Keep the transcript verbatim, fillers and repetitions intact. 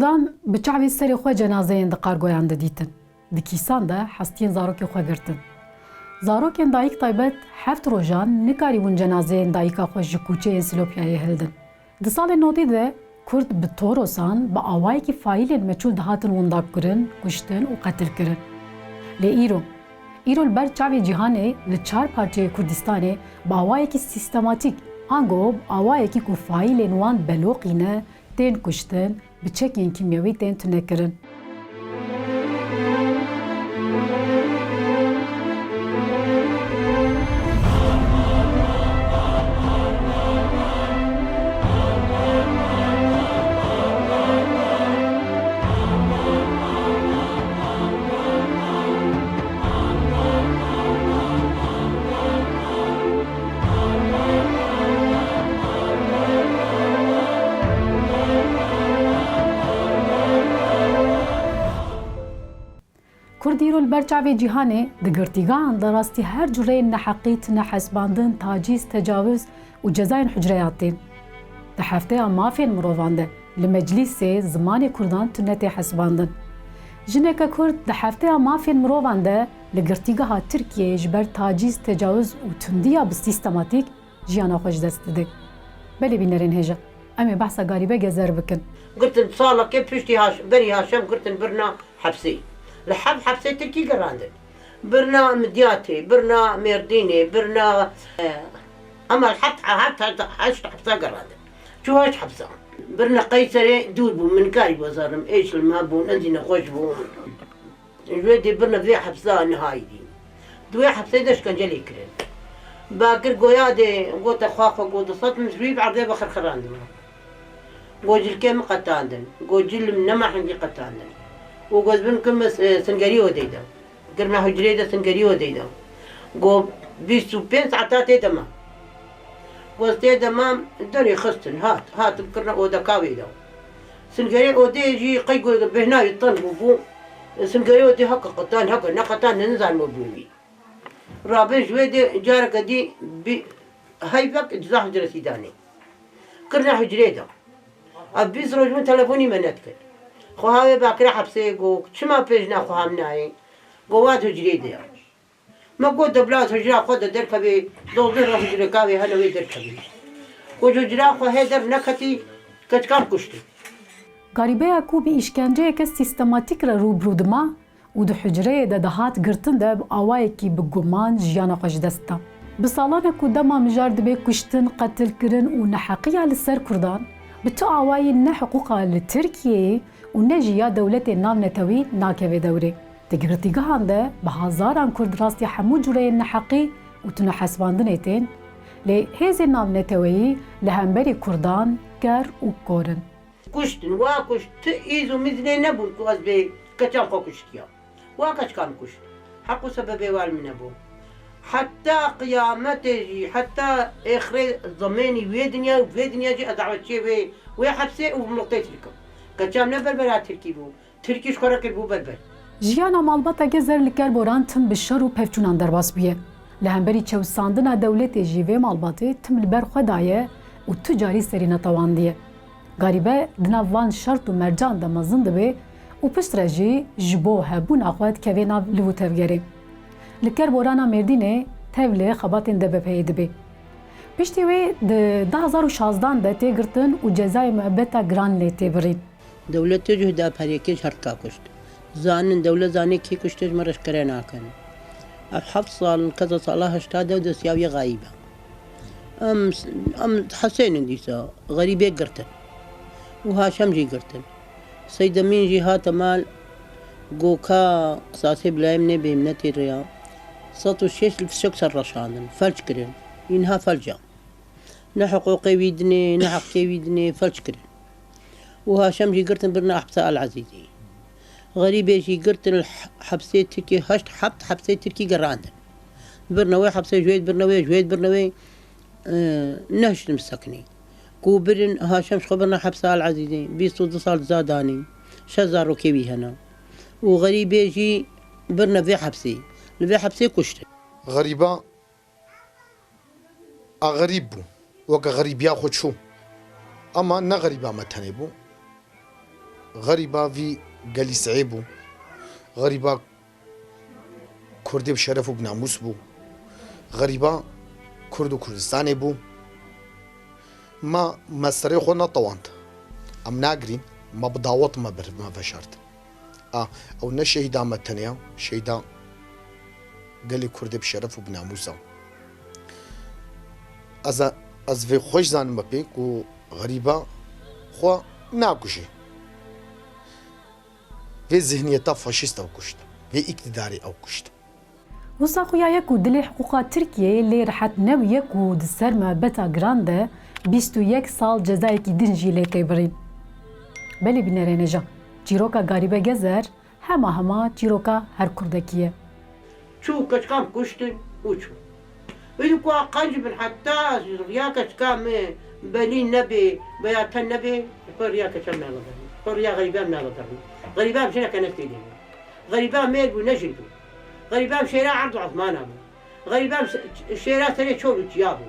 Kurdan bi çavê serê xwe cenazeyên di qargoyan de dîtin. Di kîsan de hestiyên zarokê xwe girtin. Zarokên dayik taybet heft rojan nikarîbûn cenazeyên dayika xwe ji kûçeyên Silopyayê hildin. Di salên notî de Kurd bi torosan, bi awayekî faîlên meçhûl dihatin windakkirin, kuştin û qetilkirin. Lê îro, îro li ber çavê cîhanê li çar parçeyê Kurdistanê bi awayekî sîstematîk, ango bi awayekî ku faîlên wan beloqî ne, tên kuştin, bi çekên kîmyewî tên tunekirin. Kurd îro li ber çavê cîhanê di girtîgehan de rastî her cureyên neheqî tune hesibandin, tacîz, tecawiz û cezayên hucreya tên. Di hefteya mafên mirovan de li meclîsê zimanê kurdan tune tê hesibandin. Jineke kurd di hefteya mafên mirovan de li girtîgeha Tirkiyeyê ji ber tacîz, tecawiz û tundiya bi sîstematîk jiyana xwe ji dest dide. Belê bînerên hêja, em ê behsa Garîbe Gezer bikin. Girtin salekê piştî haş-, berî Haşem girtin birna hepsê. Li heft hepsê Tirkî gerandin. Birna Midyatê, birna Mêrdînê, birna, e, ama li heft, heft, heft, heşt hepsa gerandin. Çû heşt hepsa. Birna Qeyserê dûr bû, min karî wezarim, êş li me bûn, endî nexweş bûn. Ji wê dê birna vê hepsa nihayî dî. Di wê hepsê de şkence lê kirin. Bakir goya dê, gote xwa xwe, got, "Di sed min ji wî bi erdê ve xirxirandime." Got, "Cilkê min qetandin." Got, "Cil min nema hingî qetandin." Û got, "Bin kim, e, singerî odê de." Girna hucrê de singerî odê de. Got, "Bîst û pênc saeta tê de me." Got, "Tê de me, derê xistin, hat, hatin kirna oda kavê de." Singerê odê jî qey got bêhna wî tin bû bû. Singerê odê heke qetan, heke neqetan, nizanî me bû wî. Rabin ji wê dê careke dî bi heyvek ceza hicretî danê. Kirne hicrê de. Ev bîst roj min telefonî me nedikir. Xweha wê bakire hepsê, got, "Çima pêjna xweha min nayê?" Got, "Wat hicrê de ya." Me got, "De bila hicra xwe de derkevê, dozdeh re hicreka wê hene wê derkevê." Got, "Hicra xwe hê der neketî, keçkan kuştin." Garîbeya ku bi îşkenceyeke sîstematîk re rû bi rû dima û di hucreyê de dihat girtin de bi awayekî bi guman jiyana xwe ji dest da. Bi salan e ku dema mijar dibe kuştin, qetilkirin û neheqiya li ser kurdan, bi tu awayî ne hiqûqa li Tirkiyeyê û ne jî ya dewletên navnetewî nakeve dewrê. Di girtîgehan de bi hezaran Kurd rastî hemû cureyên neheqî û tunehesibandinê tên, lê hêzên navneteweyî li hemberî Kurdan ker û kor in. Kuştin, wa kuşt, ti îz û mîz lê nebûn ku ez bê keçan xwe kuştiya. Wa keçkan kuşt. Heq û sebebê wa li min nebû. Heta qiyametê jî, heta êxirê zemênî wê dinya û vê dinya jî ez dawetçiyê wê, wê hepsê û bi miletê Tirk im. Keçan ne berbera Tirkî bû. Tirkî ji xwe re kiribû berber. Jiyana malbata Gezer li Kerboran tim bi şer û pevçûnan derbas bûye. Li hemberî çewsandina dewletê jî vê malbatê tim li ber xwe daye û tu carî serî netewandiye. Garîbe di nav van şert û mercan de mezin dibe û piştre jî ji bo hebûna xwe dikeve nav liv û tevgerê. Li Kerborana Mêrdînê tevlê xebatên D B P'yê dibe. Piştî wê di du hezar û şazdan de tê girtin û cezayê muebeta giran lê tê birîn. Dewlet tê ji huda perê kê ji hertika kuşt. Zanin, dewlet zanê kê kuşte ji me re eşkere nakin. Ev heft sal, keza sala heştad e destyawiye xayîb e. Em, em hesênin dîsa, xerîbê girtin. Û Haşem jî girtin. Seydemîn jî hate mal, goka qisasê bilayê min ê bê min netê rêya. Sed û şeş li fişek ser reşandin, felç kirin. Înha felc e. Ne hiqûqê wî dinê, ne heqkê wî dinê, felç kirin. Û Haşem jî girtin birine hepsa Al Ezîzî. Xerîbê jî girtin li h-, hepsê Tirkî, heşt heft hepsê Tirkî gerandin. Birine wê hepsê, ji wê birine wê, ji wê birine wê, e, nehiştin bisekinî. Ku birin Haşem ji xwe birine hepsa Al Ezîzî, bîst û du sal ceza danî, şeş zarokê wî hene. Û xerîbê jî birine vê hepsê. Li vê hepsê kuştin. Xerîba A xerîb bû, weke xerîbiya xwe çû. Ama ne xerîba me tenê bû. Xerîba vî gelî sihê bû. Xerîba Kurdê bi şeref û bi namûs bû. Xerîba Kurd û Kurdistanê bû. Ma me serê xwe netewand. Em nagirîn, ma bi dawet me bir, me veşart. A, ew ne şehîda me tenê ya, şehîda gelê Kurdê bi şeref û bi namûs e. Ez, ez vê xweş zanime pê ku xerîba xwe nakujê. Vê zihniyeta faşîst ew kuşt. Vê îktidarê ew kuşt. Wisa xuya ye ku dilê hiqûqa Tirkiyeyê lê rehet nebûye ku di ser me beta giran de bîst û yek sal cezayekî din jî lê tê birîn. Belê bînerên hêja, çîroka Garîbe Gezer hema hema çîroka her kurdekî ye. Çû keçikan kuştin û çû. Wî ku a qenc bin heta riya keçika me belî nebê, veya te nebê, xwe riya keçan me vederî. Xwe riya xerîban me vederî. Xerîban jineke ne fêdê bû. Xerîban mêr bû, ne jin bû. Xerîban şêra erd û ezmana bû. Xerîban se-, şêra serê çol û çiya bû.